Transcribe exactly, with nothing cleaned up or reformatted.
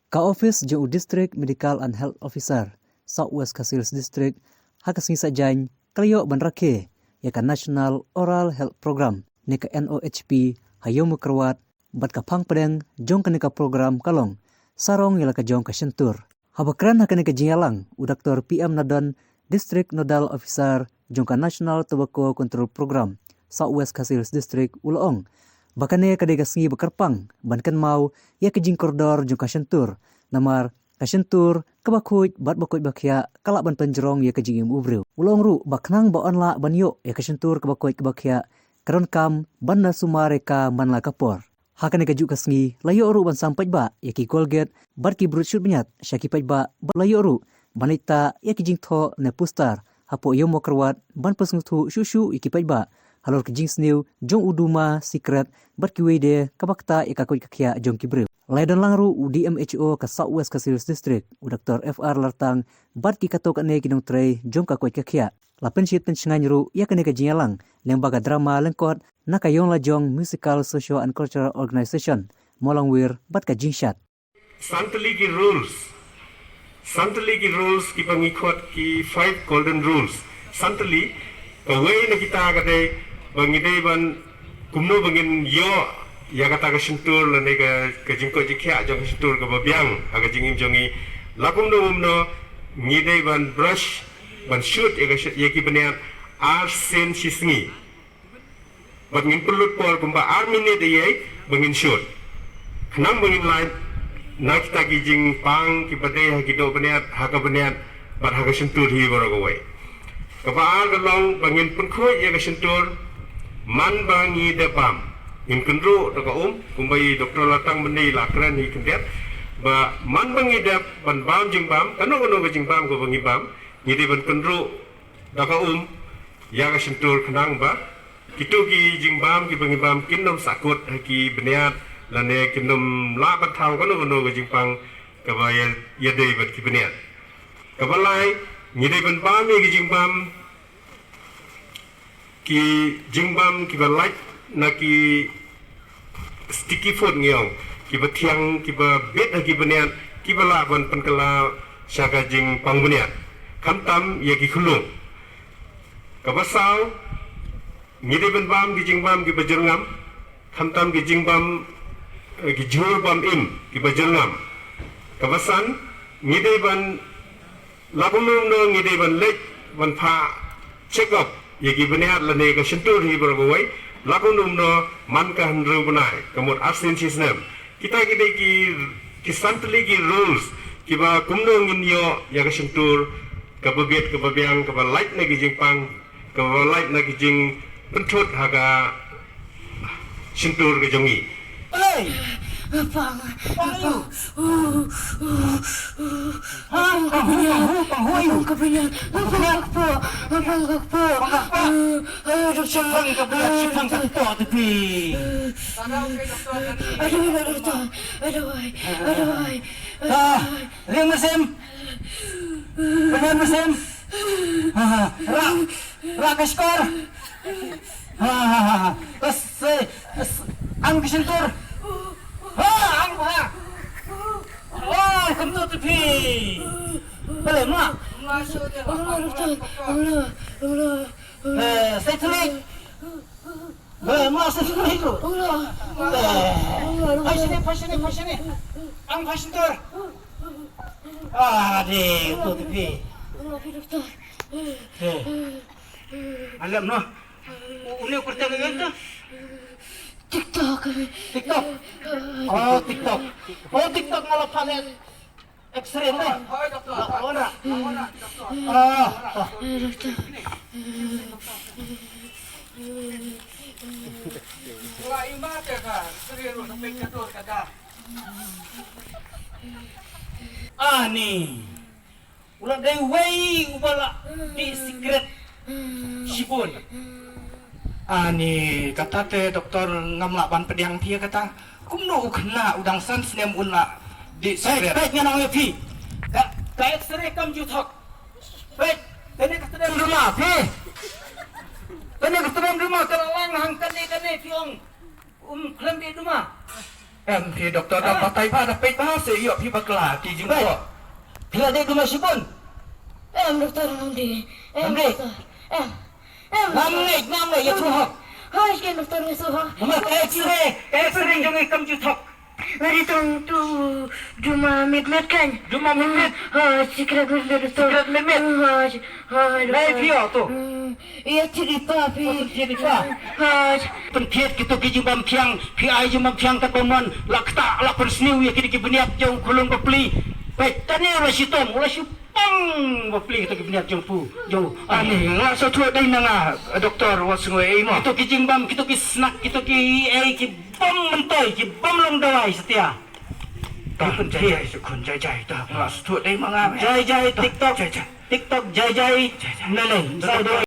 Ka office jong u District Medical and Health Officer, South West Khasi Hills District, ha ka sngi Saitjaiñ, ka la ïoh ban rakhe ïa ka National Oral Health Program, ne ka N O H P, ha Ïewmawkyrwat, bad ka phang pdeng jong kane ka program ka long sarong ïa la ka jong ka shyntur. Haba kren ha kane ka jingïalang, u Doctor P M Nadon, District Nodal Officer jong ka National Tobacco Control Program, South West Khasi Hills District, u la ong ba kane ka dei ka sngi ba kyrpang ban kynmaw ïa ka jingkordor jong ka shyntur, namar ka shyntur kaba khuid bad ba koit ba khiah ka lah ban pynjrong ïa ka jingim u briew. U la ong ruh ba khnang ba yn lah ban ïoh ïa ka shyntur kaba koit kaba khiah, ka donkam ban da sumar ïa ka man la ka por. Ha kane kajuh ka sngi, la ïoh ruh ban sam paidbah ïa ki Colgate bad ki brut shut bniat sha ki paidbah, bad la ïoh ruh ban leit tah ïa ki jingthoh ne poster hapoh Ïewmawkyrwat ban pynsngewthuh shuh shuh ïa ki paidbah halor ki jingsniew jong u duma, sikret bad kiwei de kaba ktah ïa ka koit ka khiah jong ki briew. La ïadon lang ruh u D M H O ka South West Khasi Hills District, u Doctor F R Lartang, bad ki katto katne ki nongtrei jong ka koit ka khiah. La pynshit pynshngaiñ ruh ïa kane ka jingïalang lyngba ka drama lyngkot na ka Ïong Lajong Musical Socio and Cultural Organization, Mawlangwir bad ka jingshad. San tylli ki rules. San tylli ki rules kiba ngi khot ki five golden rules. San tylli, kawei na kita ka dei ba ngi dei ban, kumno ba ngin ïoh ïa kata ka shyntur lane ka, ka jingkoit jingkhiah jong ka shyntur kaba biang ha ka jingim jong ngi. La kumno kumno ngi dei ban brush, ban shut ïa ka sh-, ïa ki bniat ar sien shi sngi. Bad ngin pynlut por kumba ar minit ïa ba ngin shut. Khnang ba ngin lait na kita ki jingpang kiba dei ha ki doh bniat, ha ka bniat bad ha ka shyntur hi baroh kawei. Kaba ar ka long ba ngin pynkhuid ïa ka shyntur man ba ngi dep bam. Ngin kynruh da ka um, kumba i Doctor Lartang mynne i la kren hi khyndiat, ba man ba ngi dep ban bam jingbam, kano kano ka jingbam kaba ngi bam, ngi dei ban kynruh da ka um ïa ka shyntur khnang ba kito ki jingbam kiba ngi bam kin ym sahkut ha ki bniat lane kin ym lah ban thaw kano kano ka jingpang kaba ïa, ïadei bad ki bniat. Kaba lai, ngi dei ban bam ïa ki jingbam, ki jingbam kiba lait na ki sticky food ngi ong, kiba thiang, kiba bit ha ki bniat, kiba lah ban pynkylla sha ka jingpang bniat. Khamtam ïa ki khunlung. Kaba saw, ngi dei ban bam ki jingbam kiba jyrngam, khamtam ki jingbam, eh, ki jhur bam im kiba jyrngam. Kaba san, ngi dei ban, la kumno kumno ngi dei ban leit ban phah check up ïa ki bniat lane ka shyntur hi baroh kawei, la kumno kumno man ka hynriew bnai, ka mut ar sien shi snem. Kita ki dei ki, ki san tylli ki rules kiba kumno ngin ïoh ïa ka shyntur kaba bit kaba biang kaba lait na ki jingpang, kaba lait na ki jingpynthut ha ka shyntur ka jong ngi. Hey! Pang. Pang aïu? Ha? Pang who? Pang who? Pang who? Pang ka bniat. Pang ka kpoh. Pang ka kpoh. Pang ka kpoh. Aduh, pang ka bniat, pang ka kpoh tu phi. Aduh, aduh, aduh, aduh, ai, aduh, ai. Ah, ring mynsiem. Ring mynsiem. Ha, ha. Ra, ra ka shkor. Ha, ha, ha, ha. Ka se, s-, ang ka shyntur. Ha, ang ha. Oh, kumtu tu phi. Balei ma? Eh, sai tulik. Ba, ma sa sini tu. Eh. Phai sini, phai sini, phai sini. Ang phai sini tu. Ah, deh, tu tu pi. Eh. Alam noh. Uni kurta dengan tu. TikTok. TikTok. Oh, TikTok. Oh, TikTok malah panen. X-ray mo. Hoi, doktor. Ora. Ah, ah. Wala i mate ka, sri ru na pek ka dur ka da. Ani. Wala dei wei uba la dih sikret shibun. Ani kata te doktor ngam lah ban pdiang phi kata. Kumno u khynnah u dang san snem un lah dih sikret. Peit ngan ong ïa phi. Ka, ka X-ray kam ju thok. Peit, kane ka tdem duma phi. Kane ka tdem duma ka la lang hang kane kane phi ong. Um khlem dih duma. Em, phi doktor, da batai bha, da peit bha se ïoh phi bakla ki jingphoh. Phi la dei duma shibun? Em doktor, ngam dei. Em doktor. Em. Em. Ngam ngeit, ngam ngeit, ïathuh hok. Hooid, doktor, nga shu hok. Namar ka X-ray, ka X-ray jong ngi kam ju thok. Nga dei tang tu duma mit mit kan. Duma mit mit. Hooid, sikret mit mit, doktor. Sikret mit mit. Hooid, hooid. Nai phi ïoh tu. Ïa, thied i pa phi. Thied i pa. Hooid. Pynthied kito ki jingbam thiang, phi ai jingbam thiang katba mon, la ktah, la pynsniew ïa kito ki bniat jong u khyllung bapli. Peit, tang u la shitom, u la shipang bapli kito ki bniat jong phi, jong. Ani, nga sngewthuh dei na nga, doktor, wat sngew ei mo. Kito ki jingbam, kito ki snak, kito ki ei, ki bym myntoi, ki bym long dawai satia. Ta, jai jai, shu khun jai jai, ta, nga sngewthuh dei ma nga. Jai jai, TikTok. Jai jai. TikTok, jai jai. Jai jai. Nalei, sa dawai.